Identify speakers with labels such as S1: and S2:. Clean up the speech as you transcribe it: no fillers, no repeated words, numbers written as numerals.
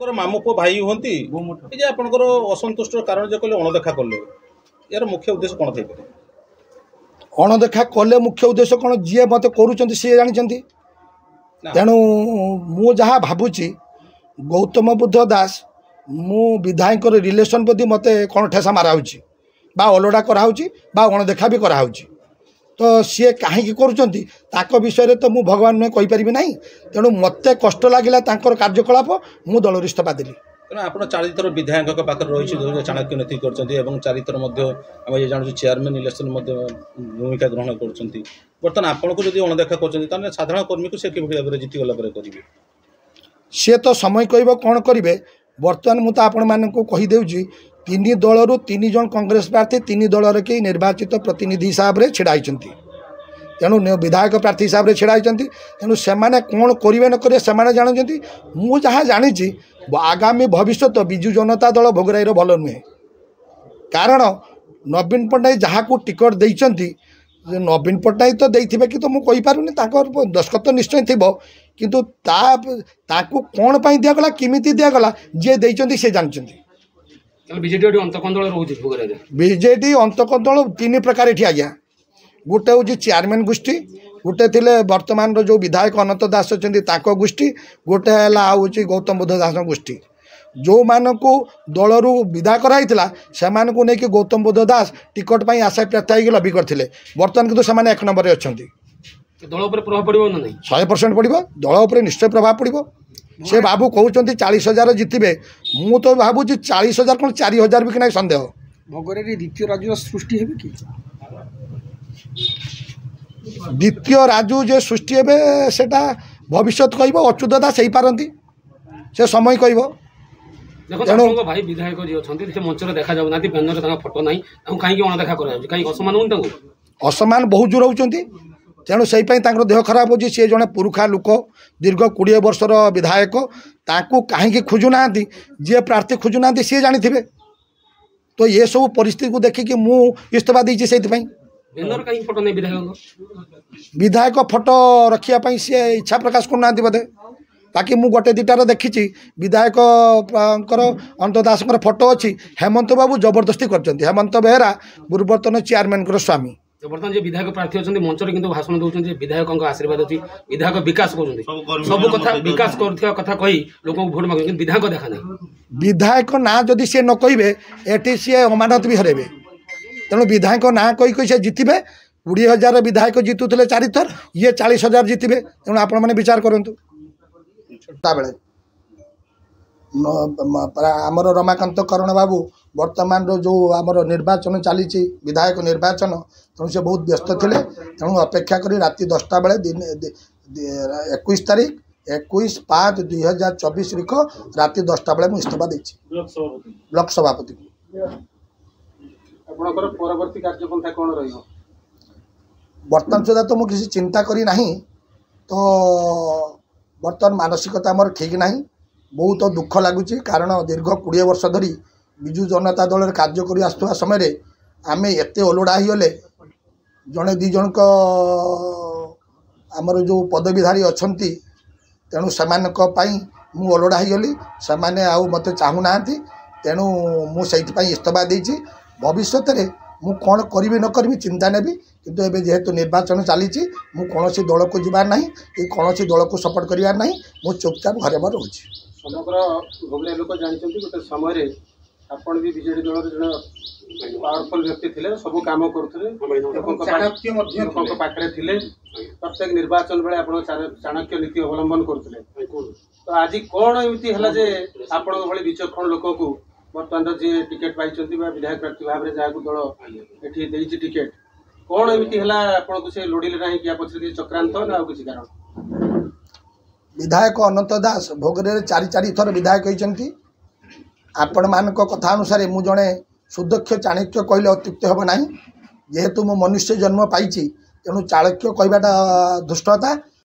S1: ମାମୁଁ ପୁଅ ଭାଇ ହୁଅନ୍ତି, ଏ ଯେ ଆପଣଙ୍କର ଅସନ୍ତୁଷ୍ଟର କାରଣ ଯେ କହିଲେ ଅଣଦେଖା କଲେ, ଏହାର ମୁଖ୍ୟ ଉଦ୍ଦେଶ୍ୟ କ'ଣ ଥାଇପାରେ?
S2: ଅଣଦେଖା କଲେ ମୁଖ୍ୟ ଉଦ୍ଦେଶ୍ୟ କ'ଣ, ଯିଏ ମୋତେ କରୁଛନ୍ତି ସିଏ ଜାଣିଛନ୍ତି। ତେଣୁ ମୁଁ ଯାହା ଭାବୁଛି, ଗୌତମ ବୁଦ୍ଧ ଦାସ ମୁଁ ବିଧାୟକଙ୍କର ରିଲେସନ୍ ପ୍ରତି ମୋତେ କ'ଣ ଠେସା ମାରା ହେଉଛି ବା ଅଲୋଡ଼ା କରାହେଉଛି ବା ଅଣଦେଖା ବି କରାହେଉଛି। ତ ସିଏ କାହିଁକି କରୁଛନ୍ତି ତାଙ୍କ ବିଷୟରେ ତ ମୁଁ ଭଗବାନ ନୁହେଁ, କହିପାରିବି ନାହିଁ। ତେଣୁ ମୋତେ କଷ୍ଟ ଲାଗିଲା ତାଙ୍କର କାର୍ଯ୍ୟକଳାପ, ମୁଁ ଦଳରୁ ଇସ୍ତଫା ଦେଲି।
S1: ତେଣୁ ଆପଣ 4ଥର ବିଧାୟକଙ୍କ ପାଖରେ ରହିଛି, ଚାଣକ୍ୟ ନୀତି କରିଛନ୍ତି ଏବଂ 4ଥର ମଧ୍ୟ ଆମେ ଜାଣୁଛୁ ଚେୟାରମ୍ୟାନ୍ ଇଲେକ୍ସନ୍ ମଧ୍ୟ ଭୂମିକା ଗ୍ରହଣ କରୁଛନ୍ତି। ବର୍ତ୍ତମାନ ଆପଣଙ୍କୁ ଯଦି ଅଣଦେଖା କରୁଛନ୍ତି, ତାହେଲେ ସାଧାରଣ କର୍ମୀକୁ ସେ କିଭଳି ଭାବରେ ଜିତିଗଲା ପରେ କରିବେ?
S2: ସିଏ ତ ସମୟ କହିବ କ'ଣ କରିବେ। ବର୍ତ୍ତମାନ ମୁଁ ତ ଆପଣମାନଙ୍କୁ କହିଦେଉଛି, 3 ଦଳରୁ 3 ଜଣ କଂଗ୍ରେସ ପ୍ରାର୍ଥୀ 3 ଦଳର କେହି ନିର୍ବାଚିତ ପ୍ରତିନିଧି ହିସାବରେ ଛିଡ଼ା ହେଇଛନ୍ତି, ତେଣୁ ବିଧାୟକ ପ୍ରାର୍ଥୀ ହିସାବରେ ଛିଡ଼ା ହେଇଛନ୍ତି। ତେଣୁ ସେମାନେ କ'ଣ କରିବେ ନ କରିବେ ସେମାନେ ଜାଣୁଛନ୍ତି। ମୁଁ ଯାହା ଜାଣିଛି, ଆଗାମୀ ଭବିଷ୍ୟତ ବିଜୁ ଜନତା ଦଳ ଭୋଗରାଇର ଭଲ ନୁହେଁ। କାରଣ ନବୀନ ପଟ୍ଟନାୟକ ଯାହାକୁ ଟିକଟ ଦେଇଛନ୍ତି, ନବୀନ ପଟ୍ଟନାୟକ ତ ଦେଇଥିବେ କି ତ ମୁଁ କହିପାରୁନି, ତାଙ୍କର ଦସ୍ତଖତ ନିଶ୍ଚୟ ଥିବ, କିନ୍ତୁ ତାଙ୍କୁ କ'ଣ ପାଇଁ ଦିଆଗଲା, କେମିତି ଦିଆଗଲା, ଯିଏ ଦେଇଛନ୍ତି ସେ ଜାଣିଛନ୍ତି।
S3: ବିଜେଡି ଅନ୍ତକନ୍ଦଳ ରହୁଛି ଭୋଗରାଇରେ?
S2: ବିଜେଡି ଅନ୍ତକନ୍ଦଳ 3 ପ୍ରକାର ଏଠି ଆଜ୍ଞା। ଗୋଟେ ହେଉଛି ଚେୟାରମ୍ୟାନ୍ ଗୋଷ୍ଠୀ, ଗୋଟେ ଥିଲେ ବର୍ତ୍ତମାନର ଯେଉଁ ବିଧାୟକ ଅନନ୍ତ ଦାସ ଅଛନ୍ତି ତାଙ୍କ ଗୋଷ୍ଠୀ, ଗୋଟେ ହେଲା ଆଉ ହେଉଛି ଗୌତମ ବୁଦ୍ଧ ଦାସଙ୍କ ଗୋଷ୍ଠୀ। ଯେଉଁମାନଙ୍କୁ ଦଳରୁ ବିଦା କରାହେଇଥିଲା ସେମାନଙ୍କୁ ନେଇକି ଗୌତମ ବୁଦ୍ଧ ଦାସ ଟିକଟ ପାଇଁ ଆଶା ପ୍ରାର୍ଥୀ ହେଇକି ଲବି କରିଥିଲେ। ବର୍ତ୍ତମାନ କିନ୍ତୁ ସେମାନେ 1 ନମ୍ବରରେ ଅଛନ୍ତି।
S3: ଦଳ ଉପରେ ପ୍ରଭାବ ପଡ଼ିବ ନା ନାହିଁ?
S2: 100% ପଡ଼ିବ, ଦଳ ଉପରେ ନିଶ୍ଚୟ ପ୍ରଭାବ ପଡ଼ିବ। ସେ ବାବୁ କହୁଛନ୍ତି 40,000 ଜିତିବେ, ମୁଁ ତ ଭାବୁଛି 40,000 କ'ଣ 4,000 ବି କି ନାହିଁ ସନ୍ଦେହ।
S4: ଭୋଗରାଇରେ ଦ୍ୱିତୀୟ ରାଜୁ ସୃଷ୍ଟି ହେବେ କି?
S2: ଦ୍ୱିତୀୟ ରାଜୁ ଯେ ସୃଷ୍ଟି ହେବେ ସେଟା ଭବିଷ୍ୟତ କହିବ। ଅଚ୍ୟୁତ ଦାସ ହେଇପାରନ୍ତି, ସେ ସମୟ କହିବ।
S3: ତେଣୁ ଭାଇ ବିଧାୟକ ଯିଏ ଅଛନ୍ତି ସେ ମଞ୍ଚରେ ଦେଖାଯାଉନାହାନ୍ତି, ବ୍ୟାନରରେ ତାଙ୍କ ଫଟୋ ନାହିଁ, ତାଙ୍କୁ କାହିଁକି ଅଣଦେଖା କରାଯାଉଛି? କାହିଁକି ଅସମ୍ମାନ ହେଉନି ତାଙ୍କୁ?
S2: ଅସମ୍ମାନ ବହୁତ ଜୋର ହେଉଛନ୍ତି, ତେଣୁ ସେଇ ପାଇଁ ତାଙ୍କର ଦେହ ଖରାପ ହେଉଛି। ସିଏ ଜଣେ ପୁରୁଖା ଲୋକ, ଦୀର୍ଘ 20 ବର୍ଷର ବିଧାୟକ, ତାଙ୍କୁ କାହିଁକି ଖୋଜୁନାହାନ୍ତି, ଯିଏ ପ୍ରାର୍ଥୀ ଖୋଜୁନାହାନ୍ତି ସିଏ ଜାଣିଥିବେ। ତ ଏସବୁ ପରିସ୍ଥିତିକୁ ଦେଖିକି ମୁଁ ଇସ୍ତଫା ଦେଇଛି। ସେଇଥିପାଇଁ ବିଧାୟକ ଫଟୋ ରଖିବା ପାଇଁ ସିଏ ଇଚ୍ଛା ପ୍ରକାଶ କରୁନାହାନ୍ତି ବୋଧେ। ବାକି ମୁଁ ଗୋଟେ ଦୁଇଟାର ଦେଖିଛି ବିଧାୟକଙ୍କର ଅନନ୍ତ ଦାସଙ୍କର ଫଟୋ ଅଛି। ହେମନ୍ତ ବାବୁ ଜବରଦସ୍ତି କରିଛନ୍ତି, ହେମନ୍ତ ବେହେରା ପୂର୍ବତନ ଚେୟାରମ୍ୟାନଙ୍କର ସ୍ୱାମୀ।
S3: ବର୍ତ୍ତମାନ ଯେ ବିଧାୟକ ପ୍ରାର୍ଥୀ ଅଛନ୍ତି ମଞ୍ଚରେ କିନ୍ତୁ ଭାଷଣ ଦେଉଛନ୍ତି ବିଧାୟକଙ୍କ ଆଶୀର୍ବାଦ ଅଛି, ବିଧାୟକ ବିକାଶ କରୁଛନ୍ତି, ସବୁ କଥା ବିକାଶ କରୁଥିବା କଥା କହି ଲୋକଙ୍କୁ ଭୋଟ ମାଗୁଛନ୍ତି, କିନ୍ତୁ ବିଧାୟକ ଦେଖା ନାହିଁ।
S2: ବିଧାୟକ ନାଁ ଯଦି ସିଏ ନ କହିବେ ଏଠି ସିଏ ଅମାନତ ବି ହରାଇବେ। ତେଣୁ ବିଧାୟକ ନାଁ କହି କହି ସେ ଜିତିବେ। 20,000 ବିଧାୟକ ଜିତୁଥିଲେ 4ଥର, ଇଏ 40,000 ଜିତିବେ। ତେଣୁ ଆପଣମାନେ ବିଚାର କରନ୍ତୁ। ବେଳେ ଆମର ରମାକାନ୍ତ କରଣ ବାବୁ ବର୍ତ୍ତମାନର ଯେଉଁ ଆମର ନିର୍ବାଚନ ଚାଲିଛି ବିଧାୟକ ନିର୍ବାଚନ, ତେଣୁ ସେ ବହୁତ ବ୍ୟସ୍ତ ଥିଲେ। ତେଣୁ ଅପେକ୍ଷା କରି ରାତି 10ଟା ବେଳେ 21 ତାରିଖ 21/5/2024 ରିଖ ରାତି 10ଟା ବେଳେ ମୁଁ ଇସ୍ତଫା ଦେଇଛି ବ୍ଲକ ସଭାପତିକୁ।
S3: ଆପଣଙ୍କର ପରବର୍ତ୍ତୀ କାର୍ଯ୍ୟପନ୍ଥା କ'ଣ ରହିବ?
S2: ବର୍ତ୍ତମାନ ସୁଦ୍ଧା ତ ମୁଁ କିଛି ଚିନ୍ତା କରି ନାହିଁ। ତ ବର୍ତ୍ତମାନ ମାନସିକତା ମୋର ଠିକ୍ ନାହିଁ, ବହୁତ ଦୁଃଖ ଲାଗୁଛି। କାରଣ ଦୀର୍ଘ 20 ବର୍ଷ ଧରି ବିଜୁ ଜନତା ଦଳରେ କାର୍ଯ୍ୟ କରି ଆସୁଥିବା ସମୟରେ ଆମେ ଏତେ ଅଲୋଡ଼ା ହେଇଗଲେ। ଜଣେ 2 ଜଣଙ୍କ ଆମର ଯେଉଁ ପଦବୀଧାରୀ ଅଛନ୍ତି, ତେଣୁ ସେମାନଙ୍କ ପାଇଁ ମୁଁ ଅଲୋଡ଼ା ହେଇଗଲି। ସେମାନେ ଆଉ ମୋତେ ଚାହୁଁନାହାନ୍ତି, ତେଣୁ ମୁଁ ସେଇଥିପାଇଁ ଇସ୍ତଫା ଦେଇଛି। ଭବିଷ୍ୟତରେ ମୁଁ କ'ଣ କରିବି ନ କରିବି ଚିନ୍ତା ନେବି, କିନ୍ତୁ ଏବେ ଯେହେତୁ ନିର୍ବାଚନ ଚାଲିଛି ମୁଁ କୌଣସି ଦଳକୁ ଯିବାର ନାହିଁ କି କୌଣସି ଦଳକୁ ସପୋର୍ଟ କରିବାର ନାହିଁ। ମୁଁ ଚୁପଚାପ ଘରେ ମୋର ରହୁଛି।
S3: ସମଗ୍ର ଭୋଗରାଇ ଲୋକ ଜାଣିଛନ୍ତି ଗୋଟେ ସମୟରେ ଆପଣ ବି ବିଜେଡି ଦଳର ଜଣେ ପାୱାରଫୁଲ୍ ବ୍ୟକ୍ତି ଥିଲେ, ସବୁ କାମ କରୁଥିଲେ, ଲୋକଙ୍କ ପାଖରେ ଥିଲେ, ପ୍ରତ୍ୟେକ ନିର୍ବାଚନ ବେଳେ ଆପଣ ଚାଣକ୍ୟ ନୀତି ଅବଲମ୍ବନ କରୁଥିଲେ। ତ ଆଜି କ'ଣ ଏମିତି ହେଲା ଯେ ଆପଣଙ୍କ ଭଳି ବିଚକ୍ଷଣ ଲୋକକୁ ବର୍ତ୍ତମାନର ଯିଏ ଟିକେଟ୍ ପାଇଛନ୍ତି ବା ବିଧାୟକ ପ୍ରାର୍ଥୀ ଭାବରେ ଯାହାକୁ ଦଳ ଏଠି ଦେଇଛି ଟିକେଟ୍, କ'ଣ ଏମିତି ହେଲା ଆପଣଙ୍କୁ ସେ ଲୋଡ଼ିଲେ ନାହିଁ କି? ପଛରେ କିଛି ଚକ୍ରାନ୍ତ ନା ଆଉ କିଛି କାରଣ?
S2: ବିଧାୟକ ଅନନ୍ତ ଦାସ ଭୋଗରାଇରେ 4 ଥର ବିଧାୟକ ହେଇଛନ୍ତି। ଆପଣମାନଙ୍କ କଥା ଅନୁସାରେ ମୁଁ ଜଣେ ସୁଦକ୍ଷ ଚାଣକ୍ୟ କହିଲେ ଅତ୍ୟୁକ୍ତି ହେବ ନାହିଁ। ଯେହେତୁ ମୁଁ ମନୁଷ୍ୟ ଜନ୍ମ ପାଇଛି, ତେଣୁ ଚାଣକ୍ୟ କହିବାଟା ଧୃଷ୍ଟତା।